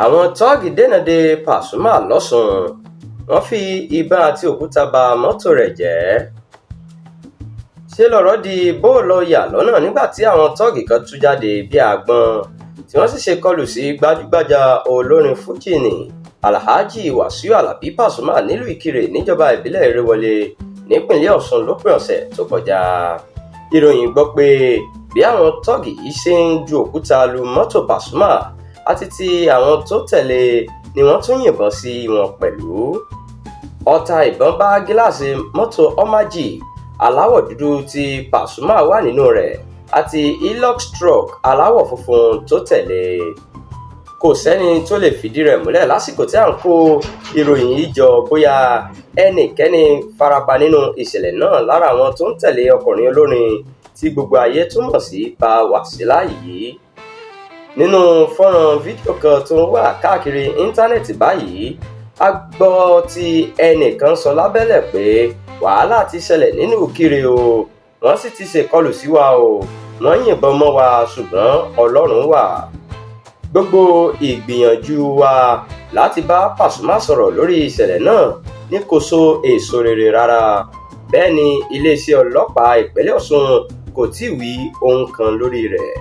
Àwọn tóògì dènà de Pasuma lọ́sùn, wọ́n fi ìbọn àti òkúta ba mọ́tò rẹ̀ jẹ́. Ṣe lọ̀rọ̀ di bóò-lọ-yà lọ́nà nígbà tí àwọn tóògì kan tú jáde bíi àgbọn, tí wọ́n sì ṣèkọlù sí gbajúgbajà olórin Fuji nni Alhaji Wasiu Alabi Pasuma nílùú Ìkirè níjọba ìbílẹ̀ Ìrèwọlé nípínlẹ̀ Ọ̀ṣun lópin ọ̀sẹ̀ tó kọjá. Ìròyìn gbọ́ pé bí àwọn tóògì yìí ṣe ń ju òkúta lu mọ́tò Pasuma àti ti àwọn tó tẹ̀lé e ni wọ́n tún yìnbọn sí wọn pẹ̀lú. Ọta ìbọn bá gíláàsì mọ́tò Hummer Jeep aláwọ̀ dúdú tí Pasuma wà nínú rẹ̀ àti Hilux truck aláwọ̀ funfun tó tẹ̀lé e. Kò sẹ́ni tó lè fìdí rẹ̀ múlẹ̀ lásìkò tí à ń kó ìròyìn yìí jọ bóyá ẹnikẹ́ni farapa nínú ìṣẹ̀lẹ̀ náà lára àwọn tó ń tẹ̀lé ọkùnrin olórin tí gbogbo ayé tún mọ̀ sí Bá Wàsílà yìí. Nínú fọ́nrán fídíò kan tó ń wà káàkiri íńtánẹ́ẹ̀tì báyìí, a gbọ́ tí ẹnìkan sọ lábẹ́lẹ̀ pé wàhálà ti ṣẹlẹ̀ nínú Ìkirè o, wọ́n sì ti ṣèkọlù sí wa o, wọ́n yìnbọn mọ́ wa ṣùgbọ́n Ọlọ́run wà. Gbogbo ìgbìyànjú wa láti bá Pasuma sọ̀rọ̀ lórí ìṣẹ̀lẹ̀ náà ní kò so èso rere rárá. Bẹ́ẹ̀ ni iléeṣẹ́ ọlọ́pàá ìpínlẹ̀ Ọ̀ṣun kò tíì wí ohun kan lórí rẹ̀.